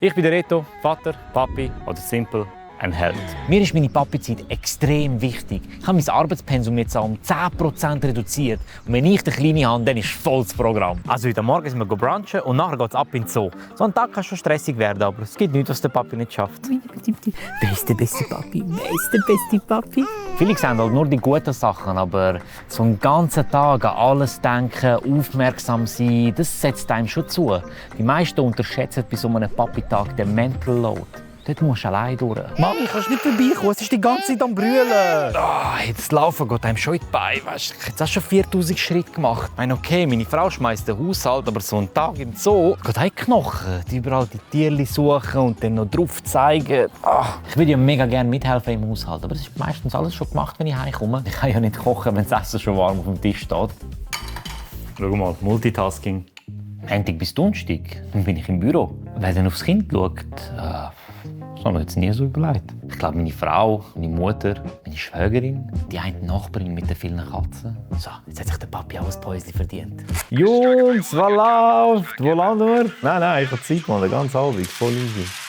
Ich bin der Reto, Vater, Papi oder simpel ein Held. Mir ist meine Papi-Zeit extrem wichtig. Ich habe mein Arbeitspensum jetzt um 10% reduziert. Und wenn ich den Kleinen habe, dann ist volles Programm. Also heute Morgen sind wir brunchen und nachher geht es ab in den Zoo. So ein Tag kann schon stressig werden, aber es gibt nichts, was der Papi nicht schafft. Beste Papi, beste Papi. Viele sehen halt nur die guten Sachen, aber so einen ganzen Tag an alles denken, aufmerksam sein, das setzt einem schon zu. Die meisten unterschätzen bei so einem Papi-Tag den Mental Load. Dort musst du allein durch. Mami, kannst du nicht vorbeikommen? Es ist die ganze Zeit am Brüllen. Jetzt laufen geht einem schon in die Beine. Weißt, ich habe jetzt auch schon 4000 Schritte gemacht. Ich meine, okay, meine Frau schmeißt den Haushalt, aber so einen Tag im Zoo geht auch Knochen. Die überall die Tierchen suchen und dann noch drauf zeigen. Ich würde ja mega gerne mithelfen im Haushalt, aber es ist meistens alles schon gemacht, wenn ich heimkomme. Ich kann ja nicht kochen, wenn das Essen schon warm auf dem Tisch steht. Schau mal, Multitasking. Montag bis Donnerstag, dann bin ich im Büro. Wer dann aufs Kind schaut, das habe ich jetzt nie so überlegt. Ich glaube, meine Frau, meine Mutter, meine Schwägerin, die eine Nachbarin mit den vielen Katzen. So, jetzt hat sich der Papi auch ein Päuschen verdient. Jungs, was läuft? Wo landen wir? Nein, ich habe Zeit, mal, ganz Abend, voll easy.